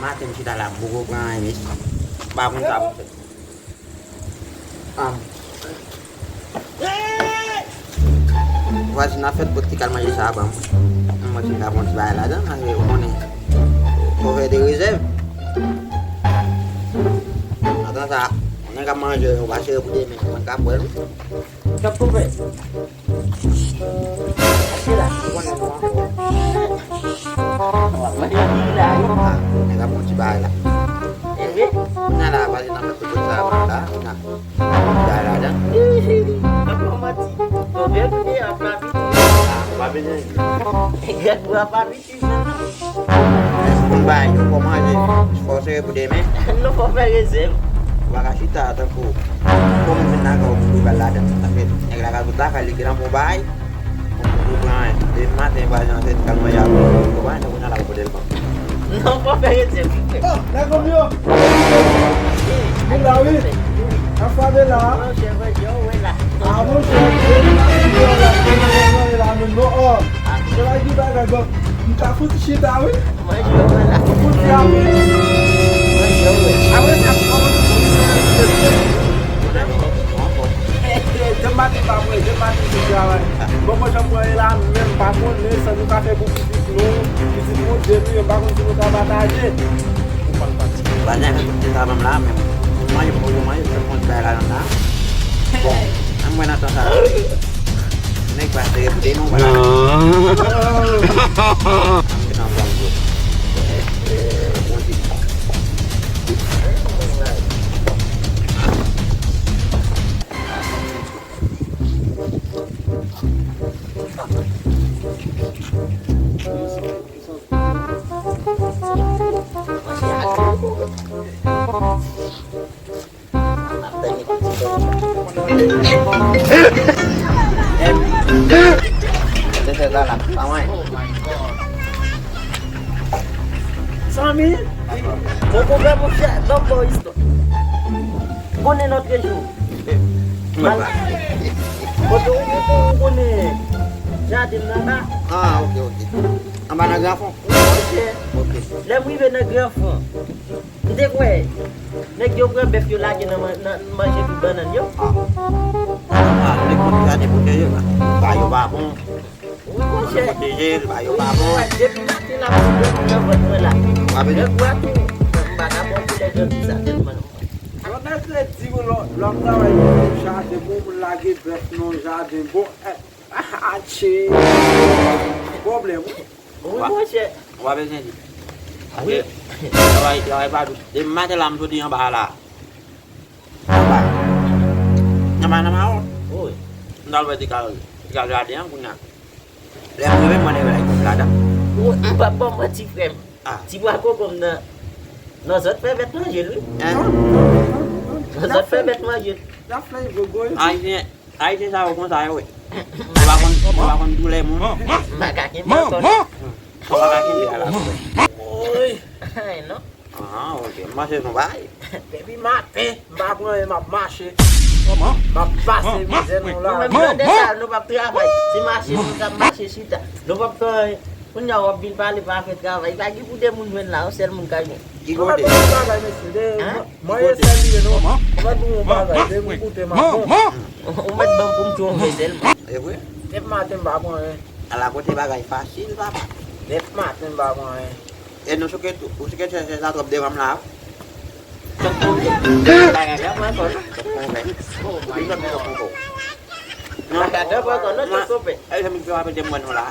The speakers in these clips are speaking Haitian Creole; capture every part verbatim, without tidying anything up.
Maten m chita la, m poko pran anyen, mesye. M pa konn sa pou m fè. Am. Vwazin nan fèt pot ki kal manje sa ban m. M wè si m ka pran ti bagay ladan, paske ou konnen. Fò fè de rezèv. Atan sa, nèg ap manje, ou pa sere pou demen, mwen ka pran l wi. Kap koupe. Achte la, ou konnen nou an. W ap manje anpil la wi. Ah, nèg ap pran ti bagay la. E vre? Kounya la, vwazin nan fèt pot sa ban m la, kounya. Ti bagay ladan. Kòman di? Bon, byen koute, ap la piti. Ah, ou pa bezwen di. Grèt bwa pa piti. Pou n bay, pou manje, fò sere pou demen. Non, fò fè rezèv. Ou pa ka chita tankou, pou moun vin lakay ou pou li ba l ladan. Paske nèg la ka sot lakay li, gen nan pou bay. Ou pran, demen maten, pa jan se kal manje avè ou, ou pa nan pou nan la pou pote l ban. Non, fò fè rezèv. Oh, nèg yo. Moun la, wi. Anfade la. Monchè, manje, ou wè la. Ah, monchè, manje la, manje la, menm non. Oh, se la ki bagay, bon. M ka fouti chita, wi. Manje, ou wè la. Fouti a, wi. Manje, ou wè. Apre sa, kòman demen maten pa mwen, demen maten se travay. Bon, mwen, jan mwen ye la, menm pa konnen sa nou ka fè pou pitit nou. Pitit Bondye nou ye, m pa konn si nou ka pataje. Ou pa pati. Vwazin fè tout ti sa ban m la, men manje pou yo manje, fè pran ti bagay ladan la. Bon, ann mwen nan tan sa. Nèg pa sere pou demen, ou pa la. Ann mwen nan fòm, bro. Bon, ti. Zanmi, bon pwoblèm, monchè, lòt bò istwa. Konnen lòt jou. Mwen pa. Kote ou, ou, ou konnen jaden nan la? Ah, ok, ok. Anba nan Gran Fon? Wi, monchè. Ok. Lè m rive nan Gran Fon, m te kwè nèg yo pran bèf yo lage nan man-, nan manje tout bannann yo. Ah. Ah, nèg yo te gade pou tè yo la. Ba yo pa bon. Wi, monchè. Pwoteje l, ba yo pa bon. Depi maten la, pou yo nan vant mwen la. Nèg wè tou, m pa ka bon pou nèg yo di sa tèlman. Yon nèg redi w lò, lò ap travay nan yon jaden, bon, moun lage bèf nan yon jaden, bon, eh, atche. Pwoblèm, wi. Wi, monchè. Ou pa bezwen di. Wi. Travay, travay pa dous. Depi maten la, m soti anba la. Anba. Anba nan mawon. Wi. M t al wè ti kal, ti kal jaden an, kounya. Lè m rive, m wè nèg yo lage bèf ladan. Wi, m p ap ba w manti, frè m. Ah. Ti bwa konkonm nan, nan zòt fè bèt manje l, wi. Hein? Nan zòt fè bèt manje l. Ayisyen, Ayisyen sa yo konsa yo ye. Yo pa konn, yo pa konn doulè moun. M pa ka kenbe ankò non. Yo pa ka kenbe a la. Woy. Ay, non. Ah, ok. M panse se yon bagay. Depi maten, m pa pran anyen, m ap mache. M ap pase mizè nou la. Nou menm grandè sa, nou p ap travay. Se mache nou t ap mache chita. Nou p ap fè anyen. Kounya w ap vin pale pa fè travay. Pa gen pou de moun jwenn la, yon sèl moun ka jwenn. Ki kote? Mwen pa di yon bagay, mesye. Hein? Mwen ye sèl li ye, non. Mwen pa di yon bagay. De moun koute m ap bon. Ou mèt ban m pou m twonpe sèlman. E vre? Depi maten m pa pran anyen. Ala kote bagay fasil, papa. Depi maten m pa pran anyen. E nou souke tou, ou souke chèche sa twòp devan m la. Bagay la pran kò, non? Li fè m twòp ankò. Non. Bagay la pran kò, non, twòp twòp. E zanmi ki pa pete mwen nou la.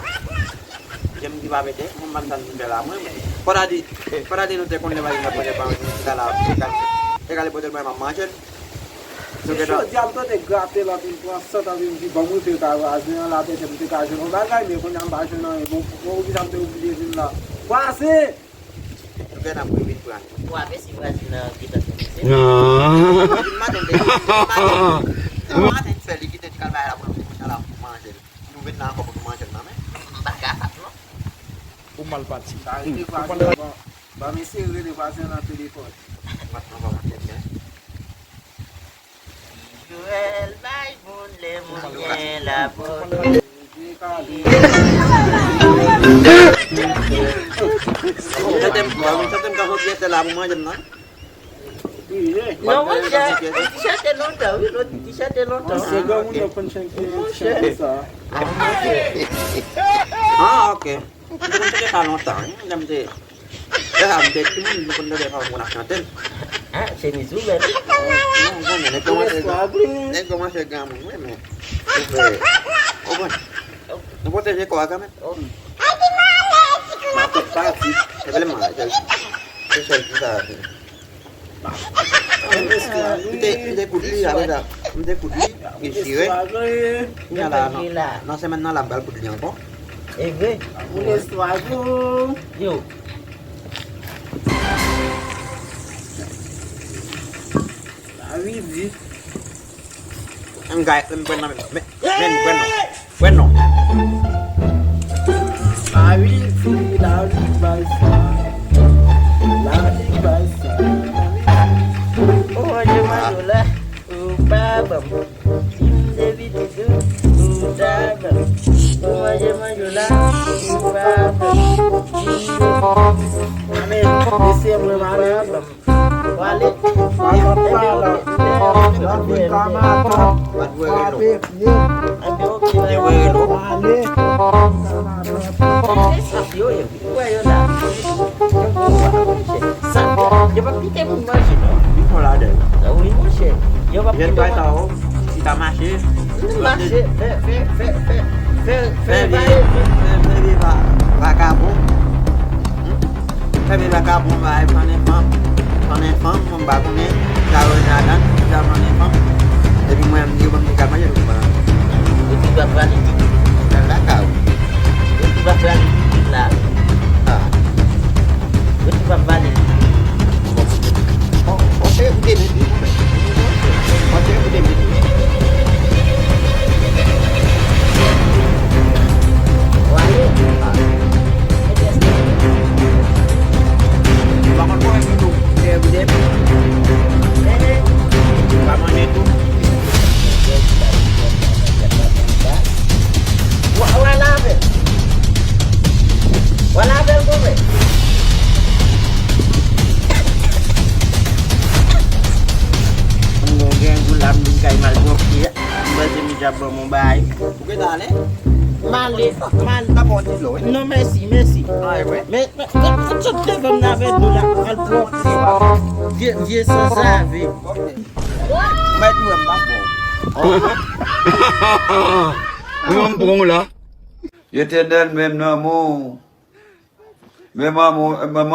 Zanmi ki pa pete, mwen m pa m sa m vin fè la, mwen. Fò ta di, fò ta di nou te konnen bagay nan pwojè pa mwen, nou chita la, te kale, te kale pote l mwen, m ap manje l. Jodi a m tande grate l anpil pran sant anpil m di ban m rive ka vwazen an la petèt m te ka jwenn yon bagay, men kounye a m pa jwenn anyen. Bon, bon, poukisa m te oblije vin la? Vwazen! Ou gen ap vin pran. Ou ap si vwazen nan gentan fè peze. Depi maten, depi maten, depi maten fè li kite ti kal bagay la pou nou, kounye a la pou manje l. Nou vin la ankò pou nou manje l nan men. M pa kapab non. Ou mal pati. Sa rete vwazen. Ban m eseye rele vwazen nan telefòn. Patnè pa konn tèt byen. Joel bay moun lè moun gen la pòt. Tante m, tante m ka fè yon ti etè la pou manje m nan. Non, monchè, yon ti chante lontan, wi, yon ti chante lontan. Se granmoun yo konn chante, chante sa. Ah, ok. M te konn chante sa lontan, wi. Lè m te, lè sa m te timoun, m te konn tande sa moun ap chante l. Ah, chemiz ou bèl. Non, non, nèg kòmanse, nèg kòmanse granmoun, wi, men ou fè, ou konn, nou pwoteje kò a kanmenm. M ap fè pati. Se sèl, se sèl ti sa. M te, m te koud li, apre sa, m te koud li, li chire. Kounya la, nan, nan semèn nan la, m pral koud li ankò. E vre? Yo. Sa vle di. M gay, m pran nan men. Men, men, pran non. Pran non. Ayiti, la ri bay sa. La ri bay sa. Ou manje mandola, ou pa ban m. Si m te pitit ou, ou ta ban m. Ou manje mandola, ou pa ban m. Si m te pitit ou, ou pa ban m. Wale. Yo, yo, yo, yo, yo pa kite moun manje, non. Wi, monchè. Yo pa kite moun manje. Ki ta mache. Mache, fè, fè, fè, fè, fè, fè, fè, fè, fè, fè, fè, vakabon. Fè vye vakabon, bay, fann fanm. Fann fanm, mwen m pa konnen. Sa yo nan adan, sa fann fanm. Epi mwen, yo ban m ti kal manje, nou pa. Yo ki va prale pitit. Nan lakay ou. Yo ki va prale pitit la. Ah. Yo ki va prale pitit. Bon, bon, se ou te mete. Bon, se ou te mete. Wale. Ah. Ou pa konn konnen ki tou. Ou pa manje tou. Wa, wa lave. Wa lave l koupe. Mwen gen gou la, m vin kay mal pwòp ye. M panse m ap ban m yon bagay. Ou gentan ale? M ale, m ale. N ap pran ti dlo, wi. Non, mèsi, mèsi. Ah, e vre? Men, men, men, fout sot devan m nan avèk dlo la, al pran. Vye, vye sansave. Ok. Mèt mwen, m pa bon. Mwen, m pran w la. Etènèl, menm nan men w. Menm nan men w, menm